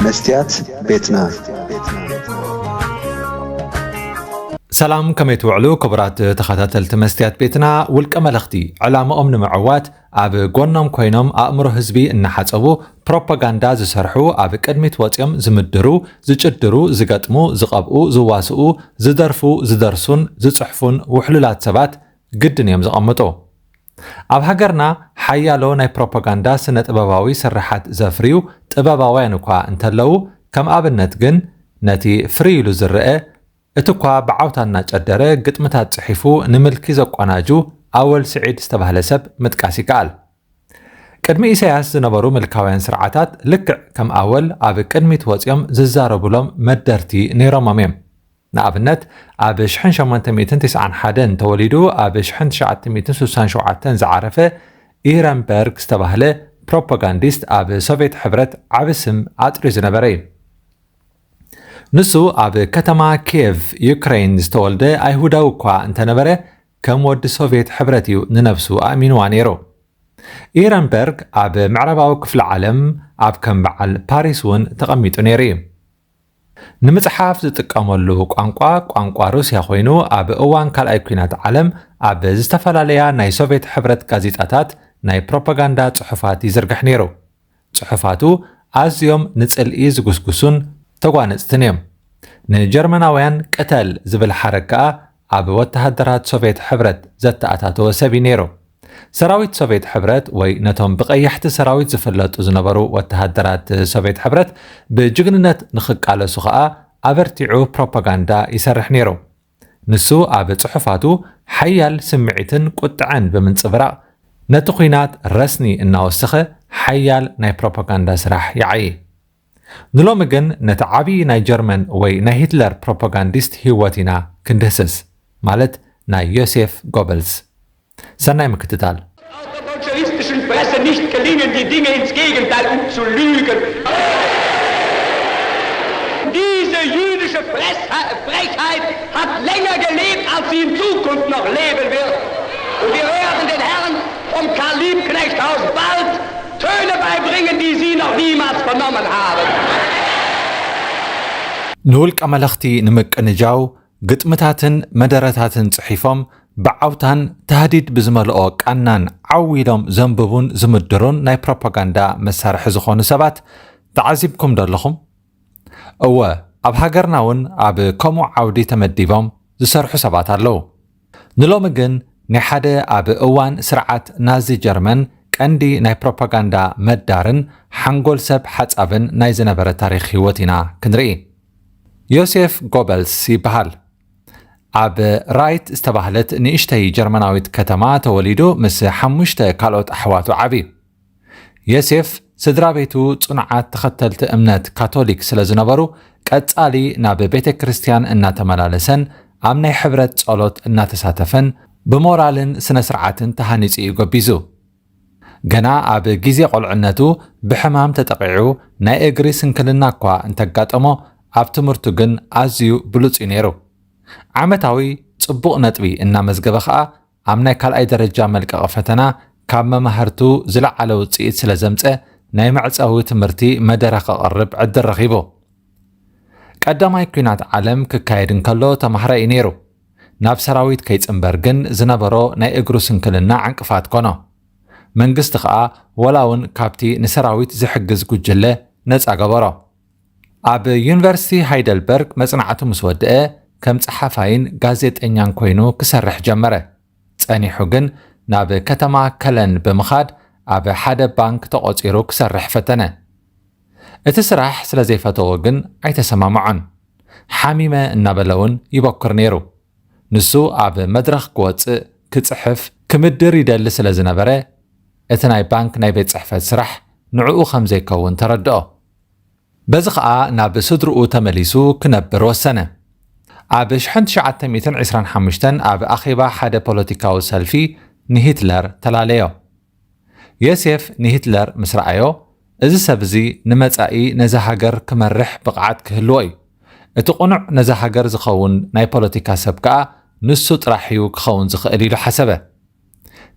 መስትያት ቤትና። ሰላም፣ ከመይ ትውዕሉ ክቡራት ተኸታተልቲ መስትያት ቤትና? ውልቀ መለኽቲ ዕላምኦም ንምዕዋት ኣብ ጎኖም ኮይኖም ኣእምሮ ህዝቢ እናሓጸቡ ፕሮፓጋንዳ ዝሰርሑ፣ ኣብ ቅድሚት ወጺኦም ዝምድሩ፣ ዝጭድሩ፣ ዝገጥሙ፣ ዝቐብኡ፣ ዝዋስኡ፣ ዝደርፉ፣ ዝደርሱን ዝጽሕፉን ውሕሉላት ሰባት ግድን እዮም ዘቐምጡ። ኣብ ሃገርና ሓያሎ ናይ ፕሮፓጋንዳ ስነ ጥበባዊ ስርሓት ዘፍርዩ ጥበባውያን እኳ እንተለዉ፣ ከም ኣብነት ግን ነቲ ፍርይ ኢሉ ዝረአ፣ እቲ እኳ ብዓውታ እናጨደረ ግጥምታት ጽሒፉ ንምልኪ ዘቋናጁ ኣወል ስዒድ ዝተባህለ ሰብ ምጥቃስ ይከኣል። ቅድሚ ኢሳያስ ዝነበሩ ምልካውያን ስርዓታት ልክዕ ከም ኣወል ኣብ ቅድሚት ወጺኦም ዝዛረቡሎም መደርቲ ነይሮሞም እዮም። ንኣብነት ኣብ ሽሕን ሸሞንተ ሚእትን ተስዓን ሓደን ተወሊዱ ኣብ ሽሕን ትሽዓተ ሚእትን ስሳን ሸውዓተን ዝዓረፈ ኢረንበርግ ዝተባህለ ፕሮፓጋንዲስት ኣብ ሶቭየት ሕብረት ዓቢ ስም ኣጥርዩ ዝነበረ እዩ። ንሱ ኣብ ከተማ ኪየቭ ዩክሬን ዝተወልደ ኣይሁዳዊ እኳ እንተነበረ ከም ወዲ ሶቭየት ሕብረት እዩ ንነብሱ ኣእሚንዋ ነይሩ። ኢረንበርግ ኣብ ምዕራባዊ ክፍለ ዓለም ኣብ ከም በዓል ፓሪስ እውን ተቐሚጡ ነይሩ እዩ። ንምጽሓፍ ዝጥቀመሉ ቋንቋ ቋንቋ ሩስያ ኮይኑ ኣብ እዋን ካልኣይ ኲናት ዓለም ኣብ ዝተፈላለያ ናይ ሶቭየት ሕብረት ጋዜጣታት ናይ ፕሮፓጋንዳ ጽሑፋት ይዝርግሕ ነይሩ። ጽሑፋቱ ኣዝዮም ንጽልኢ ዝጉስጉሱን ተጓነጽትን እዮም። ንጀርመናውያን ቅተል ዝብል ሓረግ ከኣ ኣብ ወተሃደራት ሶቭየት ሕብረት ዘተኣታተወ ሰብ እዩ ነይሩ። ሰራዊት ሶቭየት ሕብረት ወይ ነቶም ብቐያሕቲ ሰራዊት ዝፍለጡ ዝነበሩ ወተሃደራት ሶቭየት ሕብረት ብጅግንነት ንኽቃለሱ ኸኣ ኣበርቲዑ ፕሮፓጋንዳ ይሰርሕ ነይሩ። ንሱ ኣብ ጽሑፋቱ ሓያል ስምዒትን ቁጥዐን ብምንጽብራቕ ነቲ ኲናት ረስኒ እናወሰኸ ሓያል ናይ ፕሮፓጋንዳ ስራሕ ይዓዪ። ንሎሚ ግን ነቲ ዓብዪ ናይ ጀርመን ወይ ናይ ሂትለር ፕሮፓጋንዲስት ህይወት ኢና ክንድህስስ፣ ማለት ናይ ዮሴፍ ጎበልስ። ሰናይ ምክትታል። Auch der bolschewistischen Presse nicht gelingen, die Dinge ins Gegenteil umzulügen. Diese jüdische Fressheit hat länger gelebt, als sie in Zukunft noch leben wird. Und wir werden den Herren vom Karl-Liebknecht-Haus bald Töne beibringen, die sie noch niemals vernommen haben. ንውልቀ መለኽቲ ንምቅንጃው ግጥምታትን መደረታትን ጽሒፎም ብዓውታን ታህዲድ ብዝመልኦ ቃናን ዓው ኢሎም ዘንብቡን ዝምድሩን ናይ ፕሮፓጋንዳ መሳርሒ ዝኾኑ ሰባት ተዓዚብኩም ዶ ኣለኹም? እወ፣ ኣብ ሃገርና እውን ኣብ ከምኡ ዓውዲ ተመዲቦም ዝሰርሑ ሰባት ኣለዉ። ንሎሚ ግን ናይ ሓደ ኣብ እዋን ስርዓት ናዚ ጀርመን ቀንዲ ናይ ፕሮፓጋንዳ መዳርን ሓንጎል ሰብ ሓጻብን ናይ ዝነበረ ታሪኽ ህይወት ኢና ክንርኢ። ዮሴፍ ጎበልስ ይበሃል። ኣብ ራይት ዝተባህለት ንእሽተይ ጀርመናዊት ከተማ ተወሊዱ ምስ ሓሙሽተ ካልኦት ኣሕዋቱ ዓብዩ። ዮሴፍ ስድራ ቤቱ ጽኑዓት ተኸተልቲ እምነት ካቶሊክ ስለ ዝነበሩ ቀጻሊ ናብ ቤተ ክርስቲያን እናተመላለሰን ኣብ ናይ ሕብረት ጸሎት እናተሳተፈን ብሞራልን ስነ ስርዓትን ተሃኒጹ እዩ ገቢዙ። ገና ኣብ ግዜ ቆልዕነቱ ብሕማም ተጠቒዑ ናይ እግሪ ስንክልና እኳ እንተጋጠሞ ኣብ ትምህርቱ ግን ኣዝዩ ብሉጽ እዩ ነይሩ። ዓመታዊ ጽቡቕ ነጥቢ እናመዝገበ ኸኣ ኣብ ናይ ካልኣይ ደረጃ መልቀቒ ፈተና ካብ መማህርቱ ዝለዓለ ውጽኢት ስለ ዘምጸ ናይ መዕጸዊ ትምህርቲ መደረ ከቕርብ ዕድል ረኺቡ። ቀዳማይ ኲናት ዓለም ክካየድ እንከሎ ተማሃራይ እዩ ነይሩ። ናብ ሰራዊት ከይጽንበር ግን ዝነበሮ ናይ እግሩ ስንክልና ዕንቅፋት ኮኖ። መንግስቲ ኸኣ ወላ እውን ካብቲ ንሰራዊት ዝሕግዝ ጉጅለ ነጻ ገበሮ። ኣብ ዩኒቨርሲቲ ሃይደልበርግ መጽናዕቱ ምስ ወድአ ከም ጸሓፋይን ጋዜጠኛን ኮይኑ ክሰርሕ ጀመረ። ጸኒሑ ግን ናብ ከተማ ከለን ብምኻድ ኣብ ሓደ ባንክ ተቖጺሩ ክሰርሕ ፈተነ። እቲ ስራሕ ስለ ዘይፈተዎ ግን ኣይተሰማምዖን። ሓሚመ እናበለ እውን ይበኩር ነይሩ። ንሱ ኣብ መድረኽ ክወጽእ፣ ክጽሕፍ፣ ክምድር ይደሊ ስለ ዝነበረ እቲ ናይ ባንክ ናይ ቤት ጽሕፈት ስራሕ ንዕኡ ከም ዘይከውን ተረድኦ። በዚ ኸኣ ናብ ስድርኡ ተመሊሱ ክነብር ወሰነ። ኣብ ሽሕን ትሽዓተ ሚእትን ዕስራን ሓሙሽተን ኣብ ኣኼባ ሓደ ፖለቲካዊ ሰልፊ ንሂትለር ተላለዮ። ዮሴፍ ንሂትለር ምስ ረኣዮ፣ እዚ ሰብ እዚ ንመጻኢ ነዛ ሃገር ክመርሕ ብቕዓት ክህልዎ እዩ። እቲ ቅኑዕ ነዛ ሃገር ዝኸውን ናይ ፖለቲካ ሰብ ከኣ ንሱ ጥራሕ እዩ ክኸውን ዝኽእል ኢሉ ሓሰበ።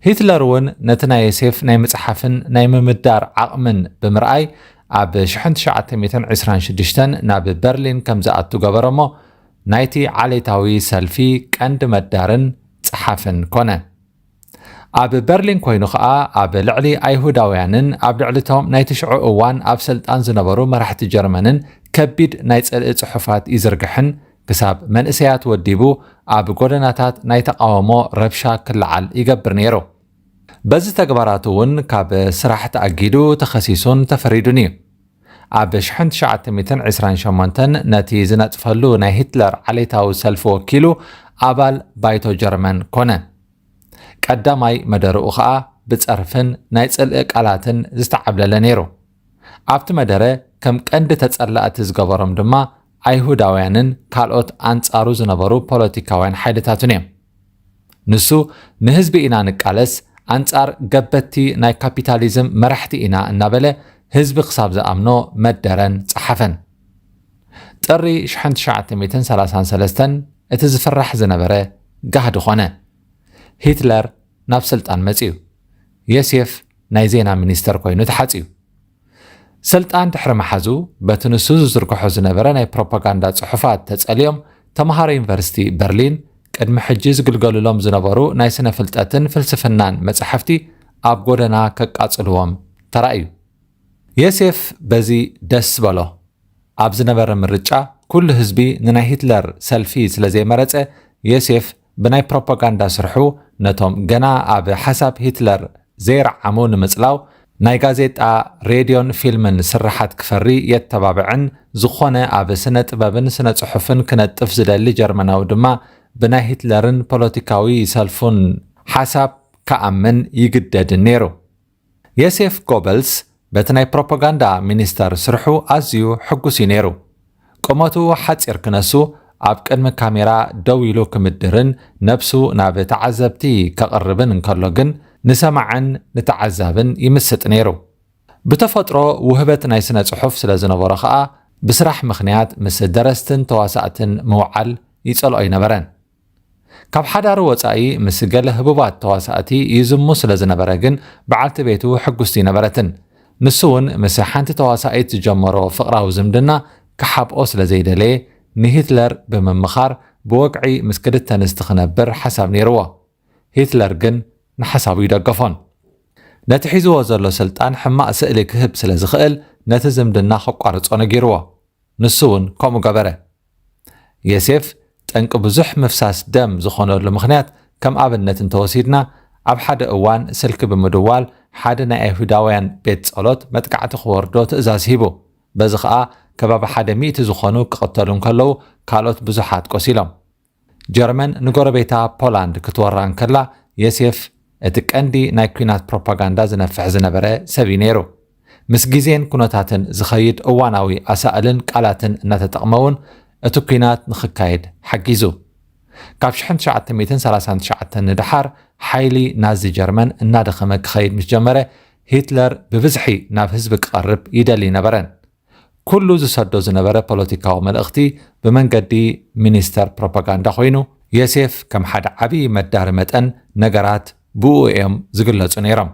ሂትለር እውን ነቲ ናይ ዮሴፍ ናይ ምጽሓፍን ናይ ምምዳር ዓቕምን ብምርኣይ ኣብ ሽሕን ትሽዓተ ሚእትን ዕስራን ሽዱሽተን ናብ በርሊን ከም ዝኣቱ ገበረ እሞ፣ ናይቲ ዓሌታዊ ሰልፊ ቀንዲ መዳርን ጸሓፍን ኮነ። ኣብ በርሊን ኮይኑ ኸኣ ኣብ ልዕሊ ኣይሁዳውያንን ኣብ ልዕሊ እቶም ናይቲ ሽዑ እዋን ኣብ ስልጣን ዝነበሩ መራሕቲ ጀርመንን ከቢድ ናይ ጽልኢ ጽሑፋት ይዝርግሕን ክሳብ መንእሰያት ወዲቡ ኣብ ጎደናታት ናይ ተቓውሞ ረብሻ ክለዓል ይገብር ነይሩ። በዚ ተግባራቱ እውን ካብ ስራሕ ተኣጊዱ ተኸሲሱን ተፈሪዱን እዩ። ኣብ ሽሕን ትሽዓተ ሚእትን ዕስራን ሸሞንተን ነቲ ዝነጥፈሉ ናይ ሂትለር ዓሌታዊ ሰልፊ ወኪሉ ኣባል ባይቶ ጀርመን ኮነ። ቀዳማይ መደርኡ ኸኣ ብጸርፍን ናይ ጽልኢ ቃላትን ዝተዓብለለ ነይሩ። ኣብቲ መደረ ከም ቀንዲ ተጸላእቲ ዝገበሮም ድማ ኣይሁዳውያንን ካልኦት ኣንጻሩ ዝነበሩ ፖለቲካውያን ሓይልታትን እዮም። ንሱ ንህዝቢ ኢና ንቃለስ፣ ኣንጻር ገበቲ ናይ ካፒታሊዝም መራሕቲ ኢና እናበለ ህዝቢ ክሳብ ዝኣምኖ መደረን ጸሓፈን። ጥሪ ሽሕን ትሽዓተ ሚእትን ሰላሳን ሰለስተን እቲ ዝፍራሕ ዝነበረ ጋህዲ ኾነ። ሂትለር ናብ ስልጣን መጺኡ። ዮሴፍ ናይ ዜና ሚኒስተር ኮይኑ ተሓጽዩ። ስልጣን ድሕሪ ምሓዙ፣ በቲ ንሱ ዝዝርግሖ ዝነበረ ናይ ፕሮፓጋንዳ ጽሑፋት ተጸልዮም፣ ተምሃሮ ዩኒቨርሲቲ በርሊን ቅድሚ ሕጂ ዝግልገሉሎም ዝነበሩ ናይ ስነ ፍልጠትን ፍልስፍናን መጻሕፍቲ ኣብ ጎደና ከቃጽልዎም ተራእዩ። ዮሴፍ በዚ ደስ በሎ። ኣብ ዝነበረ ምርጫ፣ ኩሉ ህዝቢ ንናይ ሂትለር ሰልፊ ስለ ዘይመረጸ፣ ዮሴፍ ብናይ ፕሮፓጋንዳ ስርሑ ነቶም ገና ኣብ ሓሳብ ሂትለር ዘይረዓሙ ንምጽላው፣ ናይ ጋዜጣ፣ ሬድዮን ፊልምን ስርሓት ክፈሪ የተባብዕን፣ ዝኾነ ኣብ ስነ ጥበብን ስነ ጽሑፍን ክነጥፍ ዝደሊ ጀርመናዊ ድማ ብናይ ሂትለርን ፖለቲካዊ ሰልፉን ሓሳብ ክኣምን ይግደድን ነይሩ። ዮሴፍ ጎበልስ በቲ ናይ ፕሮፓጋንዳ ሚኒስተር ስርሑ ኣዝዩ ሕጉስ እዩ ነይሩ። ቁመቱ ሓጺር ክነሱ፣ ኣብ ቅድሚ ካሜራ ደው ኢሉ ክምድርን ነብሱ ናብ ተዓዘብቲ ከቕርብን እንከሎ ግን፣ ንሰማዕን ንተዓዛብን ይምስጥ ነይሩ። ብተፈጥሮ ውህበት ናይ ስነ ጽሑፍ ስለ ዝነበሮ ኸኣ፣ ብስራሕ ምኽንያት ምስ ደረስትን ተዋሳእትን ምውዓል ይጸልኦ ኣይነበረን። ካብ ሓዳሩ ወጻኢ ምስ ገለ ህቡባት ተዋሳእቲ ይዝሙ ስለ ዝነበረ ግን፣ በዓልቲ ቤቱ ሕጉስቲ ኣይነበረትን። ንሱ እውን ምስ ሓንቲ ተዋሳኢት ዝጀመሮ ፍቕራዊ ዝምድና ክሓብኦ ስለ ዘይደለየ፣ ንሂትለር ብምምኻር ብወግዒ ምስ ክልተ ኣንስቲ ክነብር ሓሳብ ነይርዎ። ሂትለር ግን ንሓሳቡ ይደገፎን። ነቲ ሒዝዎ ዘሎ ስልጣን ሕማቕ ስእሊ ክህብ ስለ ዝኽእል፣ ነቲ ዝምድና ከቋርጾ ነጊርዎ። ንሱ እውን ከምኡ ገበረ። ዮሴፍ ጠንቂ ብዙሕ ምፍሳስ ደም ዝኾነሉ ምኽንያት ከም ኣብነት እንተወሲድና፣ ኣብ ሓደ እዋን ስልኪ ብምድዋል ሓደ ናይ ኣይሁዳውያን ቤት ጸሎት መጥቃዕቲ ክወርዶ ትእዛዝ ሂቡ። በዚ ኸኣ ከባቢ ሓደ ሚእቲ ዝኾኑ ክቕተሉ እንከለዉ፣ ካልኦት ብዙሓት ቆሲሎም። ጀርመን ንጎረቤታ ፖላንድ ክትወራ እንከላ፣ ዮሴፍ እቲ ቀንዲ ናይ ኲናት ፕሮፓጋንዳ ዝነፍሕ ዝነበረ ሰብ እዩ ነይሩ። ምስ ግዜን ኩነታትን ዝኸይድ እዋናዊ ኣሳእልን ቃላትን እናተጠቕመ እውን እቲ ኲናት ንኽካየድ ሓጊዙ። ካብ ሽሕን ትሽዓተ ሚእትን ሰላሳን ትሽዓተን ንደሓር ሓይሊ ናዚ ጀርመን እናደኸመ ክኸይድ ምስ ጀመረ፣ ሂትለር ብብዝሒ ናብ ህዝቢ ክቐርብ ይደሊ ኣይነበረን። ኩሉ ዝሰዶ ዝነበረ ፖለቲካዊ መልእኽቲ ብመንገዲ ሚኒስተር ፕሮፓጋንዳ ኮይኑ፣ ዮሴፍ ከም ሓደ ዓቢ መዳሪ መጠን ነገራት ብእኡ እዮም ዝግለጹ ነይሮም።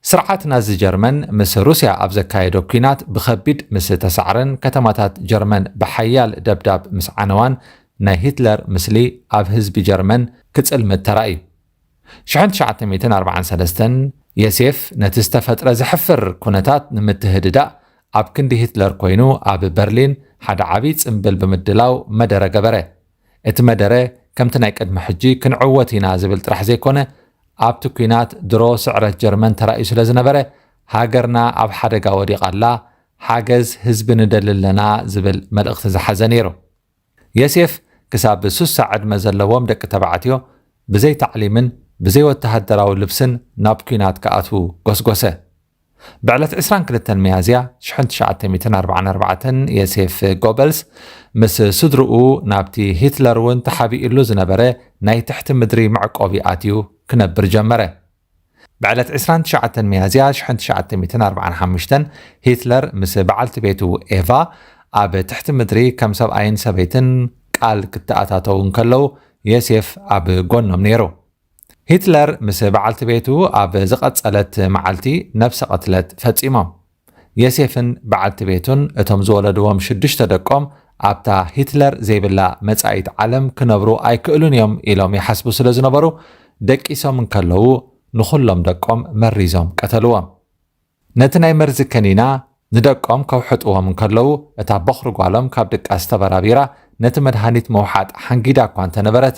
ስርዓት ናዚ ጀርመን ምስ ሩስያ ኣብ ዘካየዶ ኲናት ብኸቢድ ምስ ተሳዕረን ከተማታት ጀርመን ብሓያል ደብዳብ ምስ ዓነዋን ናይ ሂትለር ምስሊ ኣብ ህዝቢ ጀርመን ክጽልምት ተራእዩ። ሽሕን ትሽዓተ ሚእትን ኣርባዓን ሰለስተን ዮሴፍ ነቲ ዝተፈጥረ ዘሕፍር ኩነታት ንምትህድዳእ ኣብ ክንዲ ሂትለር ኮይኑ ኣብ በርሊን ሓደ ዓቢ ጽምብል ብምድላው መደረ ገበረ። እቲ መደረ ከምቲ ናይ ቅድሚ ሕጂ ክንዕወት ኢና ዝብል ጥራሕ ዘይኮነ፣ ኣብቲ ኲናት ድሮ ስዕረት ጀርመን ተራእዩ ስለ ዝነበረ፣ ሃገርና ኣብ ሓደጋ ወዲቓ ኣላ፣ ሓገዝ ህዝቢ ንደሊ ኣለና ዝብል መልእኽቲ ዝሓዘ ነይሩ። ዮሴፍ ክሳብ ሱሳ ዕድመ ዘለዎም ደቂ ተባዕትዮ ብዘይ ታዕሊምን ብዘይ ወተሃደራዊ ልብስን ናብ ኲናት ክኣትዉ ጎስጎሰ። ብዕለት ዕስራን ክልተን ሚያዝያ ሽሕን ትሽዓተ ሚእትን ኣርባዓን ኣርባዕተን ዮሴፍ ጎበልስ ምስ ስድርኡ ናብቲ ሂትለር እውን ተሓቢእሉ ዝነበረ ናይ ትሕቲ ምድሪ መዕቆቢ ኣትዩ ክነብር ጀመረ። ብዕለት ዕስራን ትሽዓተን ሚያዝያ ሽሕን ትሽዓተ ሚእትን ኣርባዓን ሓሙሽተን ሂትለር ምስ በዓልቲ ቤቱ ኤቫ ኣብ ትሕቲ ምድሪ ከም ሰብኣይን ሰበይትን ቃል ክተኣታተዉ እንከለዉ ዮሴፍ ኣብ ጎኖም ነይሩ። ሂትለር ምስ በዓልቲ ቤቱ ኣብ ዝቐጸለት መዓልቲ ነብሰ ቅትለት ፈጺሞም። የሴፍን በዓልቲ ቤቱን እቶም ዝወለድዎም ሽዱሽተ ደቆም ኣብታ ሂትለር ዘይብላ መጻኢት ዓለም ክነብሩ ኣይክእሉን እዮም ኢሎም ይሓስቡ ስለ ዝነበሩ፣ ደቂሶም እንከለዉ ንኹሎም ደቆም መሪዞም ቀተልዎም። ነቲ ናይ መርዚ ከኒና ንደቆም ከውሕጥዎም እንከለዉ፣ እታ በኹሪ ጓሎም ካብ ድቃስ ተበራቢራ ነቲ መድሃኒት ምውሓጥ ሓንጊዳ እኳ እንተነበረት፣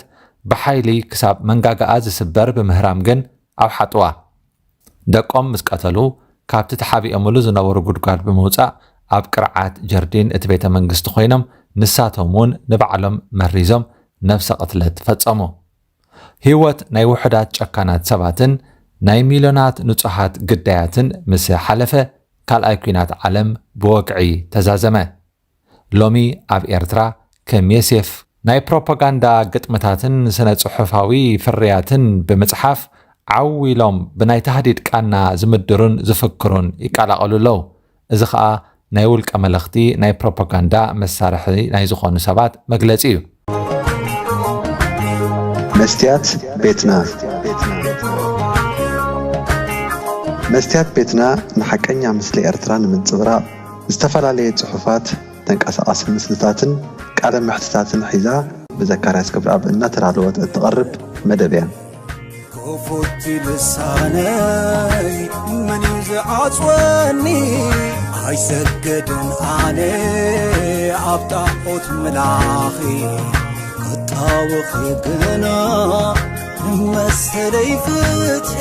ብሓይሊ ክሳብ መንጋጋኣ ዝስበር ብምህራም ግን ኣውሓጥዋ። ደቆም ምስ ቀተሉ፣ ካብቲ ተሓቢኦምሉ ዝነበሩ ጉድጓድ ብምውጻእ፣ ኣብ ቅርዓት ጀርዲን እቲ ቤተ መንግስቲ ኮይኖም፣ ንሳቶም እውን ንባዕሎም መሪዞም ነብሰ ቅትለት ፈጸሙ። ህይወት ናይ ውሑዳት ጨካናት ሰባትን ናይ ሚልዮናት ንጹሃት ግዳያትን ምስ ሓለፈ፣ ካልኣይ ኲናት ዓለም ብወግዒ ተዛዘመ። ሎሚ ኣብ ኤርትራ ከም የሴፍ ናይ ፕሮፓጋንዳ ግጥምታትን ስነ ጽሑፋዊ ፍርያትን ብምጽሓፍ ዓው ኢሎም ብናይ ታህዲድ ቃና ዝምድሩን ዝፍክሩን ይቀላቐሉ ኣለዉ። እዚ ኸኣ ናይ ውልቀ መለኽቲ ናይ ፕሮፓጋንዳ መሳርሒ ናይ ዝኾኑ ሰባት መግለጺ እዩ። መስትያት ቤትና መስትያት ቤትና ንሓቀኛ ምስሊ ኤርትራ ንምንጽብራቕ ዝተፈላለየ ጽሑፋት፣ ተንቀሳቓሲ ምስልታትን ቃለ ምሕትታትን ሒዛ ብዘካርያስ ክብረኣብ እናተዳለወት እትቐርብ መደብ እያ። ክፉት ልሳነይ መን እዩ ዝዓጽወኒ? ኣይሰገድን ኣነ ኣብ ጣዖት ምላኺ ክጣወኺ ግና ንመሰለይ ፍትሒ